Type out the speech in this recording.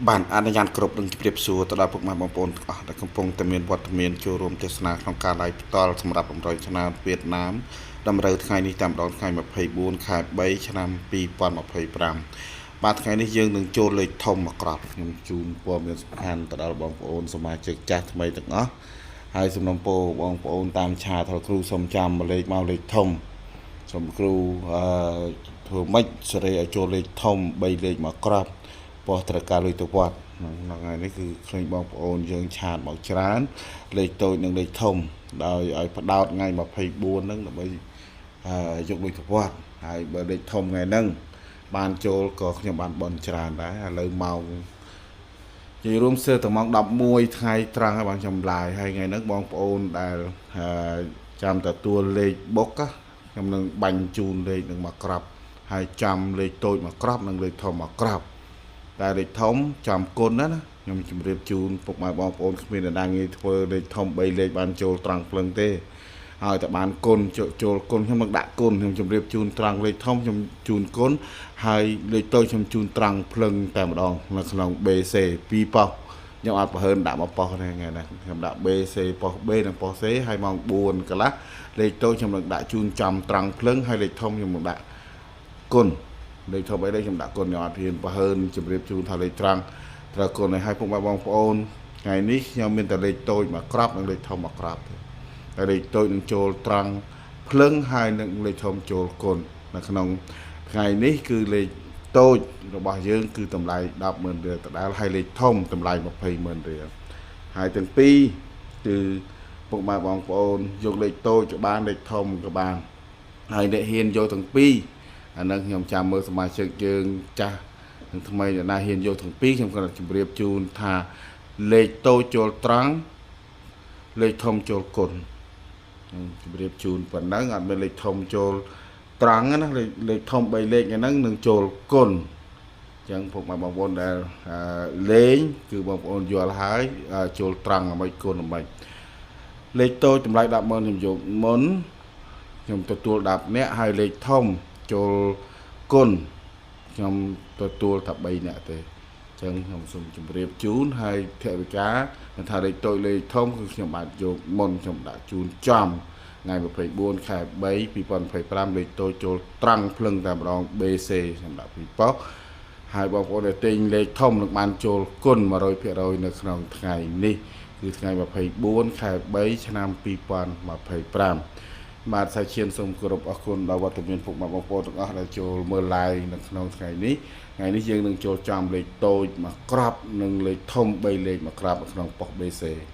បាទអនុញ្ញាតគ្រប់នឹងជម្រាបសួរទៅដល់ពុកម៉ែបងប្អូនទាំងអស់ដែលកំពុងតែមានវត្តមានចូលរួមទស្សនាក្នុងការ live ផ្ទាល់សម្រាប់តម្រុយឆ្នោតវៀតណាមតម្រូវថ្ងៃនេះតាមដងថ្ងៃ24ខែ3ឆ្នាំ2025បាទថ្ងៃនេះយើងនឹងចូលលេខធំមកក្របខ្ញុំជូនព័ត៌មានសំខាន់ទៅដល់បងប្អូនសមាជិកចាស់ថ្មីទាំងអស់ហើយសំណូមពរបងប្អូនតាមឆាតគ្រូសូមចាំលេខមកលេខធំសូមគ្រូអឺធ្វើម៉េចសេរីឲ្យចូលលេខធំ3លេខមកក្របពោះត្រូវការលុយទៅវត្តហ្នឹងថ្ងៃនេះគឺឃើញបងប្អូនយើងឆាតមកច្រើនលេខតូចនិងលេខធំដោយឲ្យផ្ដោតថ្ងៃ24ហ្នឹងដើម្បីយកលុយទៅវត្តហើយបើលេខធំថ្ងៃហ្នឹងបានចូលក៏ខ្ញុំបានបនច្រើនដែរឥឡូវម៉ោងនិយាយរួមស្ទើរតែម៉ោង11ថ្ងៃត្រង់ហើយបានខ្ញុំឡាយហើយថ្ងៃហ្នឹងបងប្អូនដែលចាំទទួលលេខបុកខ្ញុំនឹងបាញ់ជូនលេខនឹងមកក្របហើយចាំលេខតូចមកក្របនិងលេខធំមកក្របតែលេខធំចាំគុណណាណាខ្ញុំជម្រាបជូនពុកម៉ែបងប្អូនគ្មានអ្នកណាងាយធ្វើលេខធំ3លេខបានចូលត្រង់ភ្លឹងទេហើយតែបានគុណចូលគុណខ្ញុំនឹងដាក់គុណខ្ញុំជម្រាបជូនត្រង់លេខធំខ្ញុំជូនគុណហើយលេខតូចខ្ញុំជូនត្រង់ភ្លឹងតែម្ដងនៅក្នុង BC 2ប៉ុស្តិ៍ខ្ញុំអត់ប្រហើនដាក់មកប៉ុស្តិ៍ទេថ្ងៃនេះខ្ញុំដាក់ BC ប៉ុស្តិ៍ B និងប៉ុស្តិ៍ C ហើយម៉ោង4កន្លះលេខតូចខ្ញុំនឹងដាក់ជូនចំត្រង់ភ្លឹងហើយលេខធំខ្ញុំនឹងដាក់គុណលេខធំអីលេខខ្ញុំដាក់គុណខ្ញុំអត់ហ៊ានប្រហើនជម្រាបជូនថាលេខត្រង់ត្រូវគុណឲ្យពុកម៉ែបងប្អូនថ្ងៃនេះខ្ញុំមានតែលេខតូចមកក្របនិងលេខធំមកក្របទេតែលេខតូចនឹងចូលត្រង់ភ្លឹងហើយនឹងលេខធំចូលគុណនៅក្នុងថ្ងៃនេះគឺលេខតូចរបស់យើងគឺតម្លៃ100000រៀលដដែលហើយលេខធំតម្លៃ200,000រៀលហើយទាំងពីរគឺពុកម៉ែបងប្អូនយកលេខតូចក៏បានលេខធំក៏បានហើយអ្នកហ៊ានយកទាំងពីរអានឹងខ្ញុំចាំមើលសមាជិកយើងចាស់និងថ្មីអ្នកណាហ៊ានយកទាំងពីរខ្ញុំក៏ជម្រាបជូនថាលេខតូចចូលត្រង់លេខធំចូលគុណជម្រាបជូនប៉ុណ្ណឹងអត់មានលេខធំចូលត្រង់ណាលេខធំ3លេខហ្នឹងនឹងចូលគុណអញ្ចឹងពុកម៉ែបងប្អូនដែលលេងគឺបងប្អូនយល់ហើយចូលត្រង់អ្វីគុណអ្វីលេខតូចតម្លៃ100000ខ្ញុំយកមុនខ្ញុំទទួល10នាក់ហើយលេខធំចូលគុណខ្ញុំទទួលតែ3នាក់ទេអញ្ចឹងខ្ញុំសូមជម្រាបជូនហើយថវិកាមិនថាលេខតូចលេខធំគឺខ្ញុំបានយកមុនខ្ញុំដាក់ជូនចំថ្ងៃ24ខែ3 2025លេខតូចចូលត្រង់ភ្លឹងតែម្ដង BC ខ្ញុំដាក់ពីប៉ុស្តិ៍ហើយបងប្អូនដែលទិញលេខធំនឹងបានចូលគុណ100%នៅក្នុងថ្ងៃនេះគឺថ្ងៃ24ខែ3ឆ្នាំ2025បាទសាឈានសូមគោរពអរគុណដល់វត្តមានពុកម៉ែបងប្អូនទាំងអស់ដែលចូលមើល live នៅក្នុងថ្ងៃនេះថ្ងៃនេះយើងនឹងចូលចំលេខតូចមកក្របនិងលេខធំ3លេខមកក្របនៅក្នុងប៉ុស្តិ៍ BC។